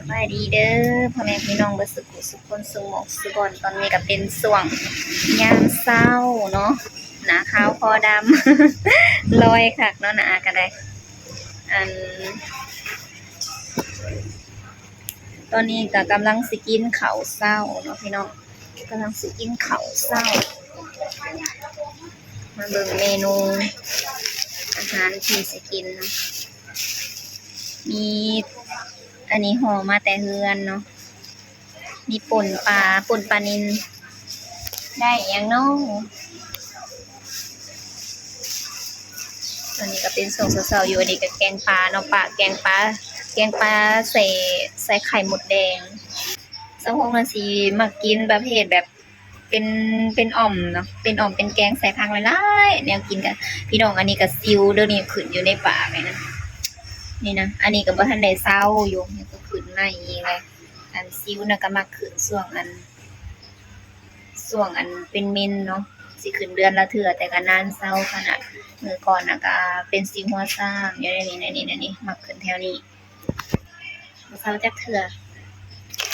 ສະບາຍດີເດີພໍ່ແມ່ພີ່ນ້ອງເບິດສຸຂູສຸຄົນ ສຸໝົກສຸບ່ອນ. ຕອນນີ້ກໍເປັນຊ່ວງຍາມເຊົ້າເນາະ ໜ້າຂາວຄໍດຳ ລອຍຄັກເນາະ ໜ້າອາກໍໄດ້. ອັນ ຕອນນີ້ກໍກຳລັງຊິກິນເຂົ້າເຊົ້າເນາະພີ່ນ້ອງ ກຳລັງຊິກິນເຂົ້າເຊົ້າ. ມາເບິ່ງເມນູອາຫານທີ່ຊິກິນເນາະ ມີ ອັນນີ້ຫໍ່ມາແຕ່ເຮືອນເນາະ ມີປົ່ນປາ ປົ່ນປານິນ ໄດ້ຫຍັງເນາະ? ຕອນນີ້ກໍເປັນຊ່ວງເຊົ້າໆຢູ່. ອັນນີ້ກໍແກງປາເນາະ ປາ ແກງປາ ແກງປາໃສ່ ໃສ່ໄຂ່ມົດແດງ. ສາວຫົງນັ້ນຊິມັກກິນປະເພດແບບ ເປັນ ເປັນອ່ອມເນາະ ເປັນອ່ອມ ເປັນແກງໃສ່ຜັກຫຼາຍໆ ແນວກິນກະ ພີ່ນ້ອງ ອັນນີ້ກະສິວເດີ ນີ້ຂຶ້ນຢູ່ໃນປາກນີ້ນະ ນີ້ນະ. ອັນນີ້ກະບໍ່ທັນໄດ້ເຊົາຢູ່ ຍັງຂຶ້ນໃໝ່ອີກເລີຍ. ອັນສິວນະກະມັກຂຶ້ນຊ່ວງອັນ ຊ່ວງອັນເປັນເມັນເນາະ ຊິຂຶ້ນເດືອນລະເທື່ອ ແຕ່ກະນານເຊົາຂະໜາດ. ມື້ກ່ອນນະກະເປັນສິວຫົວຊ້າງຢູ່ໃນນີ້ ໃນນີ້ ໃນນີ້ ມັກຂຶ້ນແຖວນີ້. ບໍ່ເຊົາຈັກເທື່ອ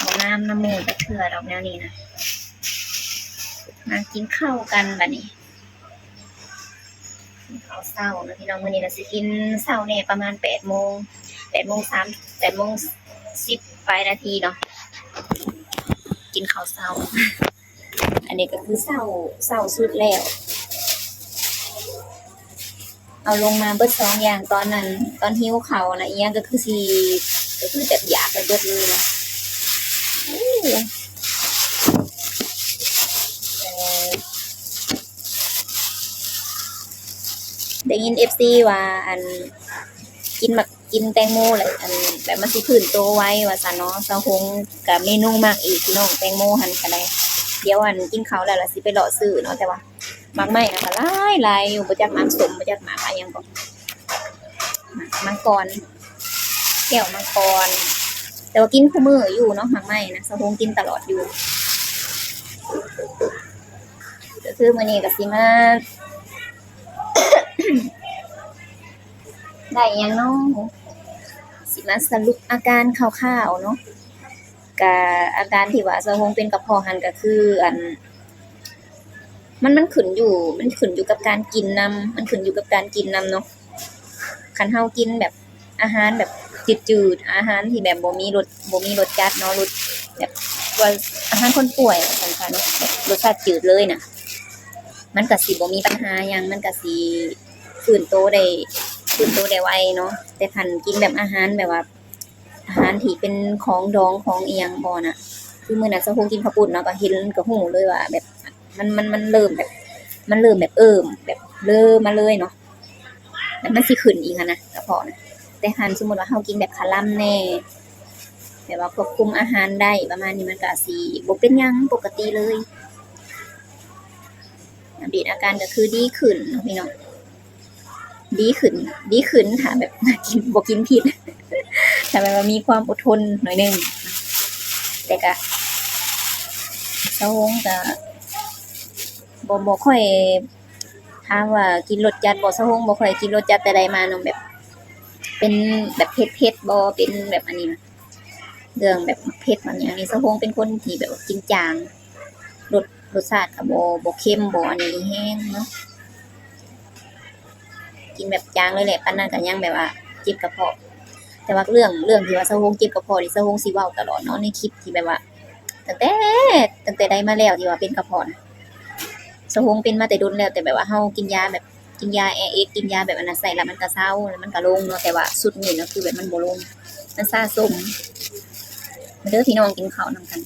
ບໍ່ງາມນຳໝູ່ຈັກເທື່ອດອກແນວນີ້ນະ. ມາກິນເຂົ້າກັນບາດນີ້ ກິນເຂົ້າເຊົ້າເນາະພີ່ນ້ອງ. ມື້ນີ້ກໍຊິກິນເຊົ້າແດ່ ປະມານແປດໂມງ ແປດໂມງສາມ ແປດໂມງສິບປາຍນາທີເນາະ ກິນເຂົ້າເຊົ້າ. ອັນນີ້ກໍຄືເຊົ້າ ເຊົ້າສຸດແລ້ວ ເອົາລົງມາເບິດສອງຢ່າງ. ຕອນນັ້ນ ຕອນຫິວເຂົ້ານະ ອີ່ຫຍັງກໍຄືຊິ ກໍຄືແບບຢາກໄປເບິດເລີຍນະ. ໂອ້ ເອີ ໄດ້ຍິນເອັຟຊີວ່າ ອັນ ກິນໝາກ ກິນແຕງໂມແລ້ວ ອັນ ແບບມັນຊິຟື້ນໂຕໄວວ່າຊັ້ນເນາະ. ສາວຫົງກະເມນູມັກອີກພີ່ນ້ອງ ແຕງໂມຫັ້ນກະໄດ້. ດຽວ ອັນ ກິນເຂົ້າແລ້ວລະຊິໄປເລາະຊື້ເນາະ ແຕ່ວ່າໝາກໄມ້ນະກະຫຼາຍໆຢູ່ ບໍ່ຈັກໝາກສົ້ມ ບໍ່ຈັກໝາກອີ່ຫຍັງເກາະ ໝາກມັງກອນ ແກ້ວມັງກອນ. ແຕ່ວ່າກິນຄູ່ມື້ຢູ່ເນາະ ໝາກໄມ້ນະ ສາວຫົງກິນຕະຫຼອດຢູ່. ກໍຄືມື້ນີ້ກໍຊິມາ ໄດ້ຫຍັງເນາະ ຊິມາສະຫຼຸບອາການຄ່າວໆເນາະ. ກະອາການທີ່ວ່າສາວຫົງເປັນກະເພາະຫັ້ນ ກະຄື ອັນ ມັນ ມັນຂຶ້ນຢູ່ ມັນຂຶ້ນຢູ່ກັບການກິນນຳ ມັນຂຶ້ນຢູ່ກັບການກິນນຳເນາະ. ຄັນເຮົາກິນແບບອາຫານແບບຈືດໆ ອາຫານທີ່ແບບບໍ່ມີລົດ ບໍ່ມີລົດຈັດເນາະ ລົດ ແບບວ່າອາຫານຄົນປ່ວຍວ່າຊັ້ນຊະເນາະ ແບບລົດຊາດຈືດເລີຍນະ ມັນກະຊິບໍ່ມີບັນຫາຫຍັງ ມັນກະຊິຟື້ນໂຕໄດ້ ຟື້ນໂຕໄດ້ໄວເນາະ. ແຕ່ຄັນກິນແບບອາຫານແບບວ່າ ອາຫານທີ່ເປັນຂອງດອງຂອງອີ່ຫຍັງບໍ່ນະ ຄືມື້ນັ້ນສາວຫົງກິນເຂົ້າປຸ້ນເນາະ ກໍເຫັນ ກໍຮູ້ເລີຍວ່າແບບ ມັນ ມັນ ມັນເລີ່ມແບບ ມັນເລີ່ມແບບເອີ່ມ ແບບເລີມາເລີຍເນາະ ແບບມັນຊິຂຶ້ນອີກຫັ້ນນະ ກະເພາະນະ. ແຕ່ຄັນສົມມຸດວ່າເຮົາກິນແບບຄະລຳແດ່ ແບບວ່າຄວບຄຸມອາຫານໄດ້ປະມານນີ້ ມັນກະຊິບໍ່ເປັນຫຍັງ ປົກກະຕິເລີຍ. ອັບເດດອາການກໍຄືດີຂຶ້ນເນາະພີ່ນ້ອງ ດີຂຶ້ນ ດີຂຶ້ນ ຖ້າແບບ ບໍ່ກິນພິດ ຖ້າແບບວ່າມີຄວາມອົດທົນໜ້ອຍໜຶ່ງ. ແຕ່ກະ ສາວຫົງກະບໍ່ ບໍ່ຄ່ອຍ ຖາມວ່າກິນລົດຈັດບໍ່ ສາວຫົງບໍ່ຄ່ອຍກິນລົດຈັດແຕ່ໃດມາເນາະ ແບບ ເປັນແບບເຜັດໆບໍ່ ເປັນແບບອັນນີ້ນະ ເລື່ອງແບບເຜັດບາງຢ່າງນີ້ ສາວຫົງເປັນຄົນທີ່ແບບວ່າກິນຈາງ ລົດ ລົດຊາດກໍບໍ່ ບໍ່ເຄັມ ບໍ່ອັນນີ້ແຮງເນາະ ກິນແບບຈາງເລີຍແຫຼະ ປານນັ້ນກໍຍັງແບບວ່າເຈັບກະເພາະ. ແຕ່ວ່າເລື່ອງ ເລື່ອງທີ່ວ່າສາວຫົງເຈັບກະເພາະນີ້ ສາວຫົງຊິເວົ້າຕະຫຼອດເນາະ ໃນຄລິບທີ່ແບບວ່າ ຕັ້ງແຕ່ ຕັ້ງແຕ່ໃດມາແລ້ວທີ່ວ່າເປັນກະເພາະນະ ສາວຫົງເປັນມາແຕ່ດົນແລ້ວ ແຕ່ແບບວ່າເຮົາກິນຢາແບບ ກິນຢາແອເອັກ ກິນຢາແບບອັນນັ້ນໃສ່ແລ້ວມັນກະເຊົາ ແລ້ວມັນກະລົງເນາະ ແຕ່ວ່າຊຸດນີ້ນະ ຄືແບບມັນບໍ່ລົງ ມັນສະສົມ. ມາເດີພີ່ນ້ອງ ກິນເຂົ້ານຳກັນ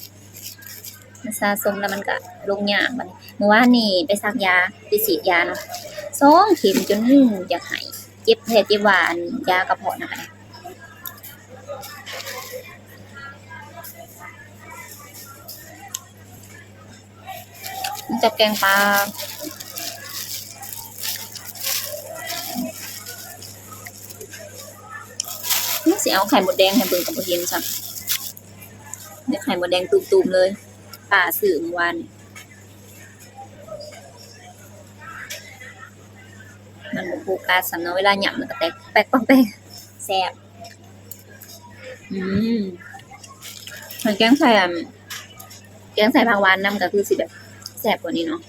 ມັນສະສົມແລ້ວມັນກະລົງຍາກ. ບາດນີ້ ມື້ວານນີ້ໄປສັກຢາ ໄປສີດຢາເນາະ ສອງເຂັມ ຈົນຢາກໄຫ້ ເຈັບແທ້ເຈັບວ່າ ອັນຢາກະເພາະນະ. ມັນຈະແກງປາ ມັນຊິເອົາໄຂ່ມົດແດງໃຫ້ເບິ່ງກໍບໍ່ເຫັນຊ້ຳ ໄດ້ໄຂ່ມົດແດງຕຸ່ມໆເລີຍ ປ້າຊື້ມື້ວານນີ້ ມັນບໍ່ໂຟກັສຊ້ຳເນາະ ເວລາຫຍ້ຳມັນກໍແຕກແປກປອງແປງ ແຊບ. ອືມ ແກງໃສ່ ອັນ ແກງໃສ່ຜັກຫວານນຳ ກໍຄືຊິແບບແຊບກວ່ານີ້ເນາະ.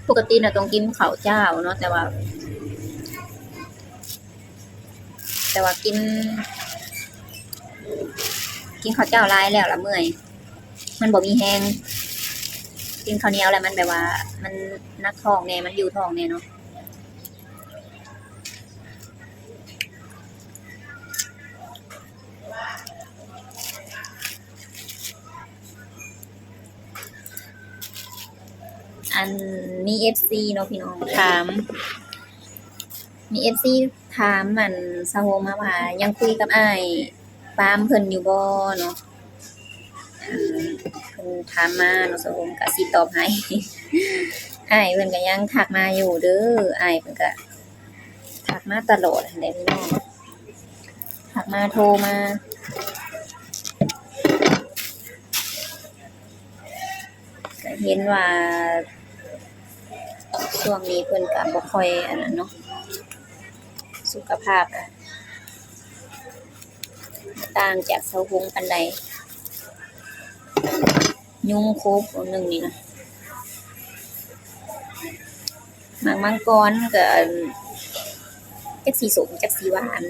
ປົກກະຕິນະຕ້ອງກິນເຂົ້າເຈົ້າເນາະ ແຕ່ວ່າ ແຕ່ວ່າກິນ ກິນເຂົ້າເຈົ້າຫຼາຍແລ້ວລະເມື່ອຍ ມັນບໍ່ມີແຮງ ກິນເຂົ້າໜຽວແລ້ວມັນແບບວ່າ ມັນໜັກທ້ອງແດ່ ມັນຢູ່ທ້ອງແດ່ເນາະ. ອັນ ມີເອັຟຊີເນາະພີ່ນ້ອງ ຖາມ ມີເອັຟຊີຖາມ ອັນ ສາວໂຮມມາວ່າ ຍັງຄຸຍກັບອ້າຍປາມເພິ່ນຢູ່ບໍ່ເນາະ? ອັນ ເພິ່ນຖາມມາເນາະ ສາວໂຮມກໍຊິຕອບໃຫ້. ອ້າຍເພິ່ນກໍຍັງທັກມາຢູ່ເດີ ອ້າຍເພິ່ນກໍທັກມາຕະຫຼອດຫັ້ນແຫຼະພີ່ນ້ອງ ທັກມາ ໂທມາ. ກະເຫັນວ່າຊ່ວງນີ້ເພິ່ນກະບໍ່ຄ່ອຍອັນນັ້ນເນາະ ສຸຂະພາບກະຕ່າງຈາກສາວຫົງປານໃດ. ຍຸງໂຄບອັນໜຶ່ງນີ້ນະ ໝາກມັງກອນກະ ອັນ ຈັກຊິສົ້ມຈັກຊິຫວານ.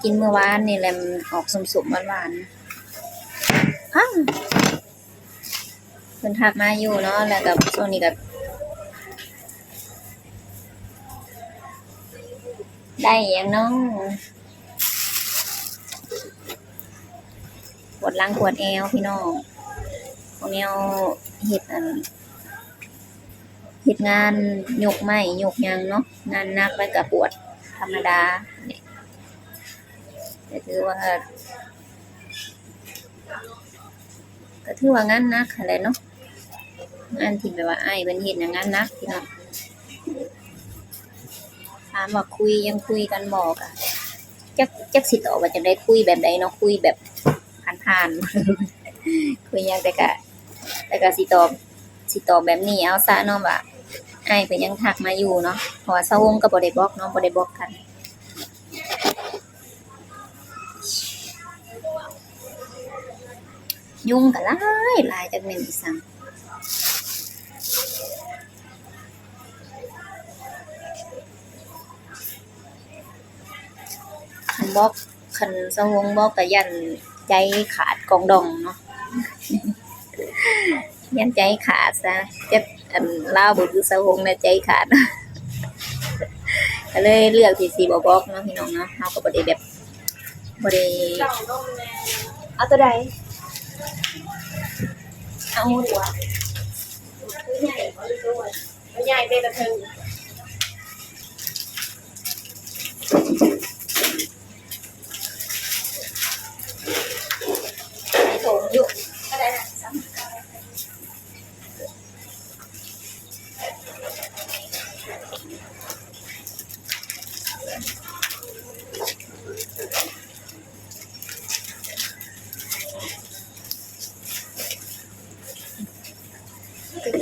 ກິນມື້ວານນີ້ແຫຼະ ອອກສົ້ມໆ ຫວານໆ. ອ້າວ ເພິ່ນທັກມາຢູ່ເນາະ ແລ້ວກໍຊ່ວງນີ້ກໍໄດ້ຫຍັງເນາະ ປວດຫຼັງປວດແອວພີ່ນ້ອງ ພວກແນວເຮັດ ອັນ ເຮັດງານຍົກໄມ້ຍົກຫຍັງເນາະ ງານໜັກແລ້ວກະປວດທຳມະດາ ກໍຖືວ່າ ກໍຖືວ່າງານໜັກຫັ້ນແຫຼະເນາະ ງານທີ່ແບບວ່າອ້າຍເພິ່ນເຮັດນະ ງານໜັກພີ່ນ້ອງ. ຖາມວ່າຄຸຍ ຍັງຄຸຍກັນບໍ່ ກະຈັກ ຈັກຊິຕອບວ່າຈັ່ງໃດ ຄຸຍແບບໃດເນາະ ຄຸຍແບບຜ່ານໆ ຄຸຍຫຍັງ ແຕ່ກະ ແຕ່ກະຊິຕອບ ຊິຕອບແບບນີ້ເອົາຊະເນາະ ວ່າອ້າຍເພິ່ນຍັງທັກມາຢູ່ເນາະ ເພາະວ່າສາວຫົງກໍບໍ່ໄດ້ບລັອກເນາະ ບໍ່ໄດ້ບລັອກກັນ. ຍຸງກໍຫຼາຍຫຼາຍ ຈັກແມ່ນອີ່ສັງ. ຄັນບລັອກ ຄັນສາວຫົງບລັອກກໍຢ້ານໃຈຂາດກອງດອງເນາະ ຢ້ານໃຈຂາດຊະ ຈັກ ອັນ ລາວບໍ່ຄືສາວຫົງນະ ໃຈຂາດ ກໍເລີຍເລືອກທີ່ຊິບໍ່ບລັອກເນາະ ພີ່ນ້ອງເນາະ ເຮົາກໍບໍ່ໄດ້ແບບ ບໍ່ໄດ້ ເອົາໂຕໃດ? ເອົາຫົວ ໃຫຍ່ເປັນກະເທິງ ໃສ່ຖົງຢູ່ ກໍໄດ້ລະ.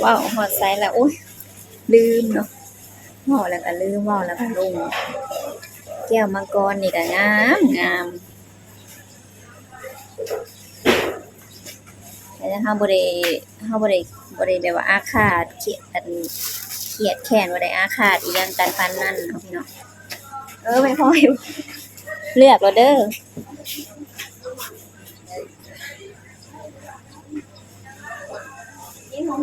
ເວົ້າຮອດໃສລະ ໂອ້ຍ ລືມເນາະ ເວົ້າແລ້ວກະລືມ ເວົ້າແລ້ວກະຫຼົງ. ແກ້ວມັງກອນນີ້ກະງາມ ງາມ. ແຕ່ເຮົາບໍ່ໄດ້ ເຮົາບໍ່ໄດ້ ບໍ່ໄດ້ແບບວ່າອາຄາດ ຄຽດ ອັນ ຄຽດແຄ້ນ ບໍ່ໄດ້ອາຄາດອີ່ຫຍັງກັນປານນັ້ນເນາະພີ່ນ້ອງ. ເອີ ແມ່ນພໍຢູ່ ເລືອກແລ້ວເດີ. ເ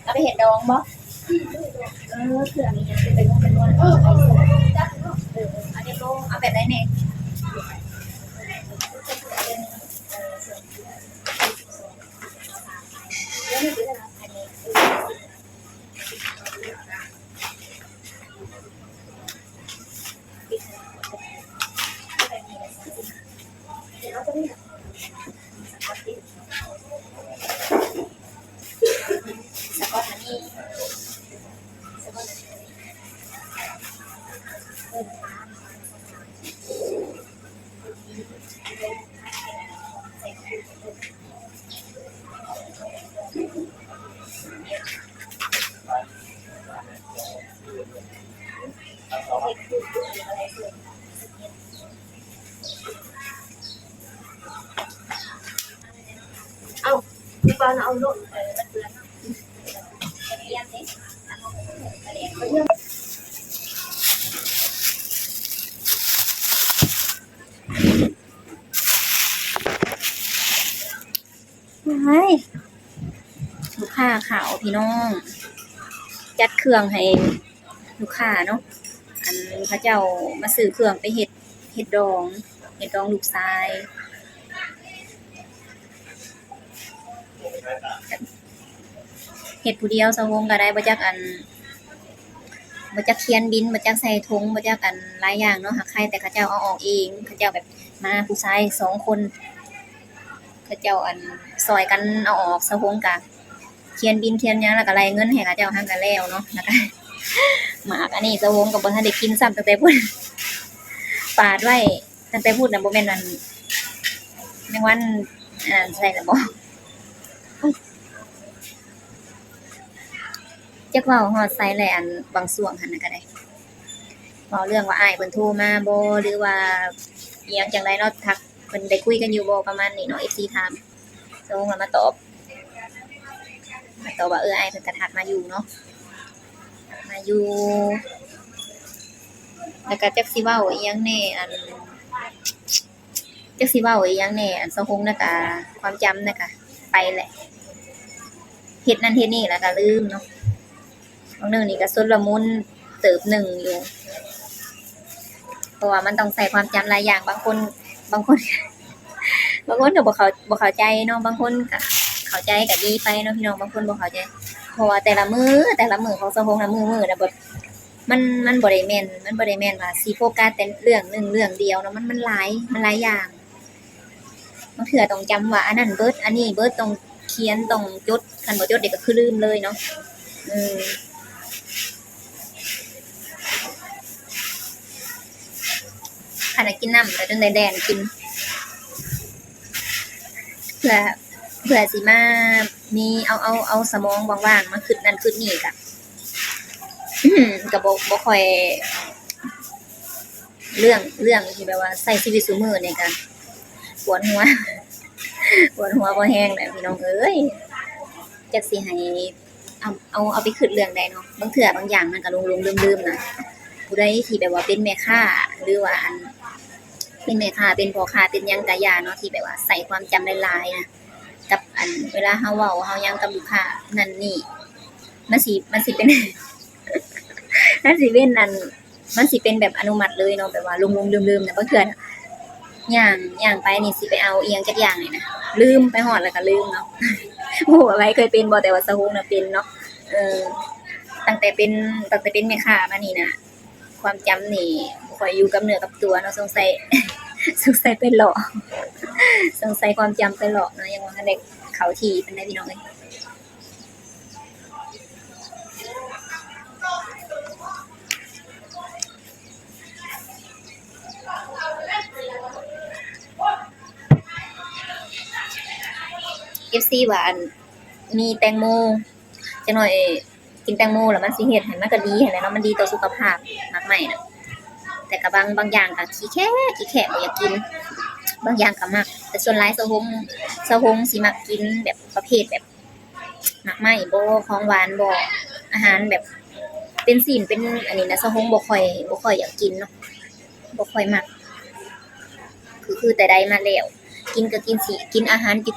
ອົາໄປເຮັດດອງບໍ່? ເອີ ເຄື່ອງນີ້ເປັນເປັນນວນ ເອີ ເອົາແບບໃດແດ່? ເອົາ ເອົາໂລດ ເອີ ມັນເປື້ອນເນາະ. ວ້າຍ ລູກຄ້າເຂົ້າພີ່ນ້ອງ ຈັດເຄື່ອງໃຫ້ລູກຄ້າເນາະ. ອັນ ເຂົາເຈົ້າມາຊື້ເຄື່ອງໄປເຮັດ ເຮັດດອງ ເຮັດດອງລູກຊາຍ. ເຮັດຜູ້ດຽວ ສາວຫົງກໍໄດ້ ບໍ່ຈັກອັນ ບໍ່ຈັກຄຽນບິນ ບໍ່ຈັກໃສ່ຖົງ ບໍ່ຈັກອັນຫຼາຍຢ່າງເນາະ. ຫາກໃຄແຕ່ເຂົາເຈົ້າເອົາອອກເອງ ເຂົາເຈົ້າແບບມາຜູ້ຊາຍສອງຄົນ ເຂົາເຈົ້າອັນຊ່ອຍກັນເອົາອອກ. ສາວຫົງກໍຄຽນບິນຄຽນຫຍັງ ແລ້ວກໍໄລ່ເງິນໃຫ້ເຂົາເຈົ້າ ຫາກະແລ້ວເນາະ. ແລ້ວກໍໝາກອັນນີ້ ສາວຫົງກໍບໍ່ທັນໄດ້ກິນຊ້ຳ ຕັ້ງແຕ່ພຸ້ນ ປາດໄວ້ ຕັ້ງແຕ່ພຸ້ນນະ ບໍ່ແມ່ນອັນ ແມງວັນ ອັນນັ້ນໃສ່ລະບໍ? ຈັກເວົ້າຮອດໃສແຫຼະ ອັນບາງຊ່ວງຫັ້ນນະກໍໄດ້ ເວົ້າເລື່ອງວ່າອ້າຍເພິ່ນໂທມາບໍ່ ຫຼືວ່າອີ່ຫຍັງຈັ່ງໃດເນາະ ທັກ ເພິ່ນໄດ້ຄຸຍກັນຢູ່ບໍ່ ປະມານນີ້ເນາະ ເອັຟຊີຖາມ. ສາວຫົງກໍມາຕອບ ມາຕອບວ່າ ເອີ ອ້າຍເພິ່ນກໍທັກມາຢູ່ເນາະ ທັກມາຢູ່. ແລ້ວກໍຈັກຊິເວົ້າອີ່ຫຍັງແດ່ ອັນ ຈັກຊິເວົ້າອີ່ຫຍັງແດ່ ອັນສາວຫົງນະກະຄວາມຈຳນະກະໄປແຫຼະ ເຮັດນັ້ນເຮັດນີ້ແລ້ວກະລືມເນາະ. ບາງເລື່ອງນີ້ກະຊົນລະມຸນເຕີບໜຶ່ງຢູ່ ເພາະວ່າມັນຕ້ອງໃຊ້ຄວາມຈຳຫຼາຍຢ່າງ. ບາງຄົນ ບາງຄົນ ບາງຄົນກະບໍ່ເຂົ້າ ບໍ່ເຂົ້າໃຈເນາະ ບາງຄົນກະເຂົ້າໃຈກະດີໄປເນາະພີ່ນ້ອງ ບາງຄົນບໍ່ເຂົ້າໃຈ ເພາະວ່າແຕ່ລະມື້ ແຕ່ລະມື້ຂອງສາວຫົງນະ ມື້ໆນະ ແບບ ມັນ ມັນບໍ່ໄດ້ແມ່ນ ມັນບໍ່ໄດ້ແມ່ນວ່າຊິໂຟກັສແຕ່ເລື່ອງໜຶ່ງເລື່ອງດຽວເນາະ ມັນ ມັນຫຼາຍ ມັນຫຼາຍຢ່າງ. ບາງເທື່ອຕ້ອງຈຳວ່າອັນນັ້ນເບິດ ອັນນີ້ເບິດ ຕ້ອງຂຽນ ຕ້ອງຈົດ ຄັນບໍ່ຈົດເດກະຄືລືມເລີຍເນາະ. ເອີ ຂະໜາດກິນນ້ຳກະຈົນໄດ້ແລ່ນກິນ ເພື່ອ ເພື່ອຊິມາມີ ເອົາ ເອົາ ເອົາສະໝອງວ່າງໆມາຄິດນັ້ນຄິດນີ້ກະ ກະບໍ່ ບໍ່ຄ່ອຍ ເລື່ອງ ເລື່ອງທີ່ແບບວ່າໃຊ້ຊີວິດຊຸມື້ນີ້ກະປວດຫົວ ປວດຫົວພໍແຮງແຫຼະພີ່ນ້ອງເອີຍ. ຈັກຊິໃຫ້ ເອົາ ເອົາ ເອົາໄປຄິດເລື່ອງໃດເນາະ ບາງເທື່ອບາງຢ່າງມັນກະຫຼົງໆລືມໆນະ. ຜູ້ໃດທີ່ແບບວ່າເປັນແມ່ຄ້າ ຫຼືວ່າອັນ ເປັນແມ່ຄ້າ ເປັນພໍ່ຄ້າ ເປັນຫຍັງກະຢ່າເນາະ ທີ່ແບບວ່າໃຊ້ຄວາມຈຳຫຼາຍໆນະ ກັບອັນເວລາເຮົາເວົ້າເຮົາຫຍັງກັບລູກຄ້ານັ້ນນີ້ ມັນຊິ ມັນຊິເປັນ ມັນຊິເປັນອັນ ມັນຊິເປັນແບບອະນຸມັດເລີຍເນາະ ແບບວ່າຫຼົງໆລືມໆນະ. ບາງເທື່ອຍ່າງ ຍ່າງໄປນີ້ຊິໄປເອົາອີ່ຫຍັງຈັກຢ່າງນີ້ນະ ລືມ ໄປຮອດແລ້ວກະລືມເນາະ. ບໍ່ຮູ້ວ່າໃຜເຄີຍເປັນບໍ່ ແຕ່ວ່າສາວຫົງນະເປັນເນາະ. ເອີ ຕັ້ງແຕ່ເປັນ ຕັ້ງແຕ່ເປັນແມ່ຄ້າມານີ້ນະ ຄວາມຈຳນີ້ບໍ່ຄ່ອຍຢູ່ກັບເນື້ອກັບຕົວເນາະ ສົງໄສ ສົງໄສໄປເລາະ ສົງໄສຄວາມຈຳໄປເລາະເນາະ ຍັງບໍ່ທັນໄດ້ເຂົ້າທີ່ປານໃດພີ່ນ້ອງເອີຍ. ເອັຟຊີວ່າອັນ ມີແຕງໂມ ຈັກໜ້ອຍ ກິນແຕງໂມແລ້ວມັນຊິເຮັດໃຫ້ ມັນກະດີຫັ້ນແຫຼະເນາະ ມັນດີຕໍ່ສຸຂະພາບ ໝາກໄມ້ນະ. ແຕ່ກະບາງ ບາງຢ່າງກະຂີ້ແຄ ຂີ້ແຄ ບໍ່ຢາກກິນ ບາງຢ່າງກະມັກ ແຕ່ສ່ວນຫຼາຍສາວຫົງ ສາວຫົງຊິມັກກິນແບບປະເພດແບບໝາກໄມ້ບໍ ຂອງຫວານບໍ ອາຫານແບບເປັນຊີ້ນເປັນອັນນີ້ນະ ສາວຫົງບໍ່ຄ່ອຍ ບໍ່ຄ່ອຍຢາກກິນເນາະ ບໍ່ຄ່ອຍມັກ. ຄື ຄືແຕ່ໃດມາແລ້ວ ກິນກະກິນຊິ ກິນອາຫານຈືດ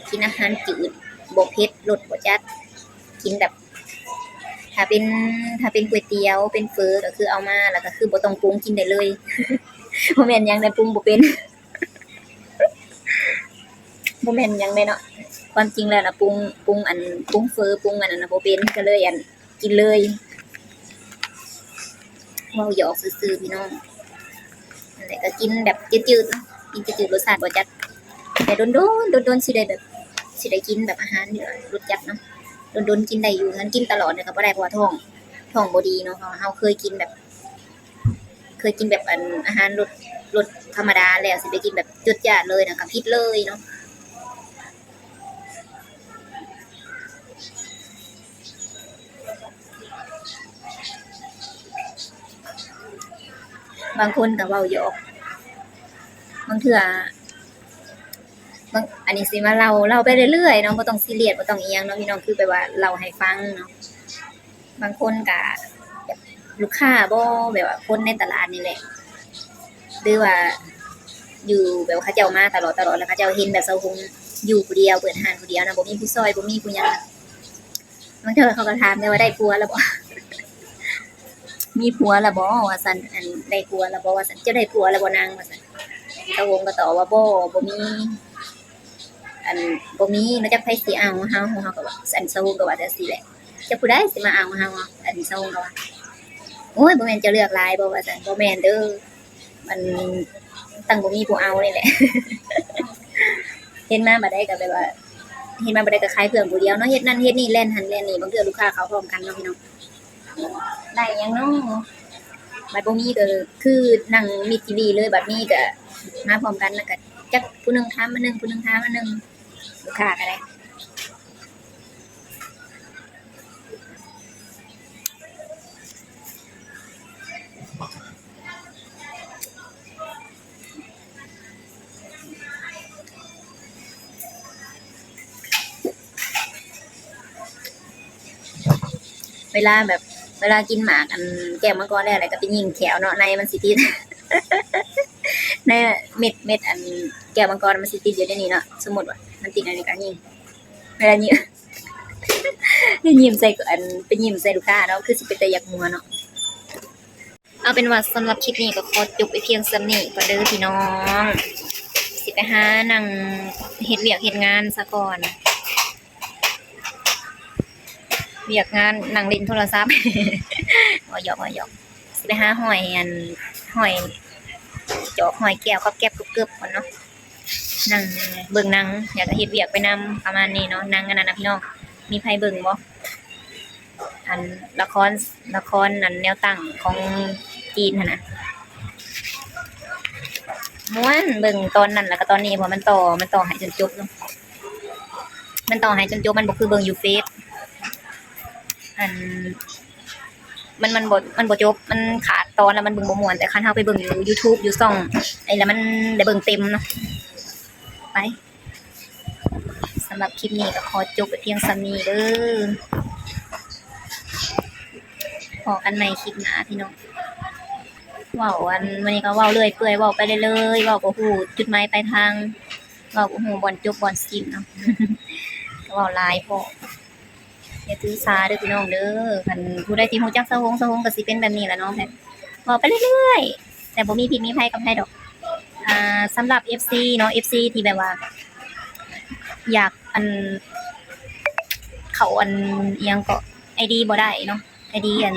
ໆ ກິນອາຫານຈືດ ບໍ່ເຜັດ ລົດບໍ່ຈັດ ກິນແບບ ຖ້າເປັນ ຖ້າເປັນກ໋ວຍຕຽວ ເປັນເຝີ ກໍຄືເອົາມາ ແລ້ວກໍຄືບໍ່ຕ້ອງປຸງ ກິນໄດ້ເລີຍ. ບໍ່ແມ່ນຫຍັງໃດ໋ ປຸງບໍ່ເປັນ. ບໍ່ແມ່ນຫຍັງໃດເນາະ ຄວາມຈິງແລ້ວນະ ປຸງ ປຸງອັນ ປຸງເຝີ ປຸງອັນນັ້ນນະບໍ່ເປັນ ກໍເລີຍອັນ ກິນເລີຍ. ເວົ້າຫຍອກຊື່ໆ ພີ່ນ້ອງ. ນັ້ນແຫຼະ ກໍກິນແບບຈືດໆ ເນາະ ກິນຈືດໆ ລົດຊາດບໍ່ຈັດ ແຕ່ດົນໆ ດົນໆ ຊິໄດ້ແບບ ຊິໄດ້ກິນແບບອາຫານແບບລົດຈັດເນາະ. ດົນໆ ກິນໄດ້ຢູ່ ຄັນກິນຕະຫຼອດນີ້ກໍບໍ່ໄດ້ ເພາະວ່າທ້ອງ ທ້ອງບໍ່ດີເນາະ. ເພາະວ່າເຮົາເຄີຍກິນແບບ ເຄີຍກິນແບບອັນ ອາຫານລົດ ລົດທຳມະດາແລ້ວ ຊິໄປກິນແບບຈົດຈ້າດເລີຍນະ ກໍຜິດເລີຍເນາະ. ບາງຄົນກໍເວົ້າຫຍອກ ບາງເທື່ອ ບາງ ອັນນີ້ຊິມາເລົ່າ ເລົ່າໄປເລື້ອຍໆ ເນາະ ບໍ່ຕ້ອງຊີຣຽສ ບໍ່ຕ້ອງອີ່ຫຍັງເນາະ ພີ່ນ້ອງ ຄືແບບວ່າເລົ່າໃຫ້ຟັງເນາະ. ບາງຄົນກະ ລູກຄ້າບໍ ແບບວ່າຄົນໃນຕະຫຼາດນີ້ແຫຼະ ຫຼືວ່າຢູ່ແບບວ່າເຂົາເຈົ້າມາຕະຫຼອດໆ ແລ້ວເຂົາເຈົ້າເຫັນແບບສາວຫົງຢູ່ຜູ້ດຽວ ເປີດຮ້ານຜູ້ດຽວນະ ບໍ່ມີຜູ້ຊ່ອຍ ບໍ່ມີຜູ້ຫຍັງ. ບາງເທື່ອເຂົາກໍຖາມໄດ້ວ່າ ໄດ້ຜົວແລ້ວບໍ ມີຜົວແລ້ວບໍ ວ່າຊັ້ນ ອັນ ໄດ້ຜົວແລ້ວບໍ ວ່າຊັ້ນ ເຈົ້າໄດ້ຜົວແລ້ວບໍນາງ ວ່າຊັ້ນ. ສາວຫົງກໍຕອບວ່າ ບໍ່ ບໍ່ມີ ອັນ ບໍ່ມີເນາະ ຈັກໃຜຊິເອົາເຮົາ ເຮົາກໍວ່າ ອັນ ສາວຫົງກໍວ່າຈັ່ງຊີ້ແຫຼະ ຈັກຜູ້ໃດຊິມາເອົາເຮົາ ອັນ ສາວຫົງກໍວ່າ ໂອ້ຍ ບໍ່ແມ່ນເຈົ້າເລືອກຫຼາຍບໍ ວ່າຊັ້ນ. ບໍ່ແມ່ນເດີ ມັນຕັ້ງບໍ່ມີຜູ້ເອົານີ້ແຫຼະ. ເຫັນມາບາດໃດກໍແບບວ່າ ເຫັນມາບາດໃດກໍຂາຍເຄື່ອງຜູ້ດຽວເນາະ ເຮັດນັ້ນເຮັດນີ້ ແລ່ນຫັ້ນແລ່ນນີ້ ບາງເທື່ອລູກຄ້າເຂົ້າພ້ອມກັນເນາະ ພີ່ນ້ອງ. ໄດ້ຫຍັງເນາະ ບັດບໍ່ມີກໍຄືນັ່ງມິດຊີວີເລີຍ ບັດມີກໍມາພ້ອມກັນ ແລ້ວກໍຈັກຜູ້ໜຶ່ງຖາມອັນໜຶ່ງ ຜູ້ໜຶ່ງຖາມອັນໜຶ່ງ ລູກຄ້າກໍໄດ້. ເວລາແບບ ເວລາກິນໝາກອັນແກ້ວມັງກອນແລ້ວ ແລ້ວກໍໄປຍິ້ງແຂ້ວເນາະ ໃນມັນຊິຕິດ ໃນເມັດ ເມັດອັນແກ້ວມັງກອນມັນຊິຕິດຢູ່ໃນນີ້ເນາະ. ສົມມຸດວ່າມັນຕິດອັນນີ້ກໍຍິ້ງ ເວລາຍິ້ງ ໄປຍິ້ມໃສ່ອັນ ໄປຍິ້ມໃສ່ລູກຄ້າເນາະ ຄືຊິເປັນຕາຢາກຫົວເນາະ. ເອົາເປັນວ່າສຳລັບຄລິບນີ້ກໍຂໍຈົບໄວ້ພຽງສ່ຳນີ້ກ່ອນເດີພີ່ນ້ອງ. ຊິໄປຫານັ່ງເຮັດວຽກເຮັດງານສາກ່ອນ. ວຽກງານນັ່ງຫຼິ້ນໂທລະສັບ. ເວົ້າຫຍອກ ເວົ້າຫຍອກ. ຊິໄປຫາຫ້ອຍອັນ ຫ້ອຍຈອກ ຫ້ອຍແກ້ວກັອບແກັບເກີບໆກ່ອນເນາະ. ນັ່ງເບິ່ງໜັງ ແລ້ວກໍເຮັດວຽກໄປນຳ ປະມານນີ້ເນາະ. ໜັງອັນນັ້ນນະພີ່ນ້ອງ ມີໃຜເບິ່ງບໍ່? ອັນລະຄອນ ລະຄອນອັນແນວຕັ້ງຂອງຈີນຫັ້ນນະ ມ່ວນ. ເບິ່ງຕອນນັ້ນແລ້ວກໍຕອນນີ້ ເພາະມັນຕໍ່ ມັນຕໍ່ໃຫ້ຈົນຈົບເນາະ ມັນຕໍ່ໃຫ້ຈົນຈົບ ມັນບໍ່ຄືເບິ່ງຢູ່ເຟສ ອັນ ມັນ ມັນບໍ່ ມັນບໍ່ຈົບ ມັນຂາດຕອນແລ້ວມັນເບິ່ງບໍ່ມ່ວນ. ແຕ່ຄັນເຮົາໄປເບິ່ງຢູ່ຢູທູບ ຢູ່ຊ່ອງໄອ້ ແລ້ວມັນໄດ້ເບິ່ງເຕັມເນາະ. ໄປ ສຳລັບຄລິບນີ້ກໍຂໍຈົບໄວ້ພຽງສ່ຳນີ້ເດີ. ພໍ້ກັນໃໝ່ຄລິບໜ້າພີ່ນ້ອງ. ເວົ້າອັນ ມື້ນີ້ກໍເວົ້າເລື້ອຍເປື່ອຍ ເວົ້າໄປເລື້ອຍໆ ເວົ້າບໍ່ຮູ້ຈຸດໝາຍປາຍທາງ ເວົ້າບໍ່ຮູ້ບ່ອນຈົບບ່ອນສິ້ນເນາະ ກໍເວົ້າຫຼາຍໂພດ. ຢ່າຖືສາເດີພີ່ນ້ອງເດີ. ຄັນຜູ້ໃດທີ່ຮູ້ຈັກສາວຫົງ ສາວຫົງກໍຊິເປັນແບບນີ້ແຫຼະເນາະ ແບບເວົ້າໄປເລື້ອຍໆ ແຕ່ບໍ່ມີພິດມີໄພກັບໃຜດອກ. ອ່າ ສຳລັບເອັຟຊີເນາະ ເອັຟຊີທີ່ແບບວ່າ ຢາກອັນ ເຂົ້າອັນ ອີ່ຫຍັງເກາະ ໄອດີບໍ່ໄດ້ເນາະ ໄອດີອັນ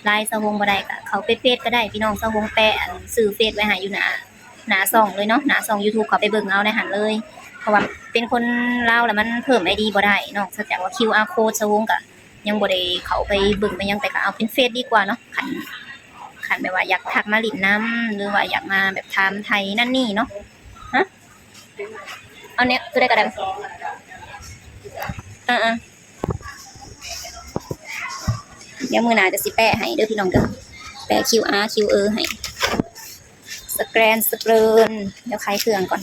ລາຍສາວຫົງບໍ່ໄດ້ ກໍເຂົ້າໄປເຟສກໍໄດ້ພີ່ນ້ອງ. ສາວຫົງແປະອັນ ຊື່ເຟສໄວ້ໃຫ້ຢູ່ໜ້າ ໜ້າຊ່ອງເລີຍເນາະ ໜ້າຊ່ອງຢູທູບ ເຂົ້າໄປເບິ່ງເອົາໃນຫັ້ນເລີຍ. ເພາະວ່າເປັນຄົນລາວແລ້ວມັນເພີ່ມໄອດີບໍ່ໄດ້ ນອກຈາກວ່າຄິວອາໂຄດ ສາວຫົງກໍຍັງບໍ່ໄດ້ເຂົ້າໄປເບິ່ງໄປຫຍັງ. ແຕ່ກໍເອົາເປັນເຟສດີກວ່າເນາະ ຄັນ ຄັນແບບວ່າຢາກທັກມາຫຼິ້ນນຳ ຫຼືວ່າຢາກມາແບບຖາມໄຖ່ນັ້ນນີ້ເນາະ. ຮະ ເອົາແນວ ຕົວໃດກໍໄດ້ ອ່າໆ ດຽວມື້ໜ້າຈະຊິແປະໃຫ້ເດີພີ່ນ້ອງເດີ ແປະຄິວອາ ຄິວເອ ໃຫ້. ສະແກນ ສະເກຣິນ ດຽວຂາຍເຄື່ອງກ່ອນ.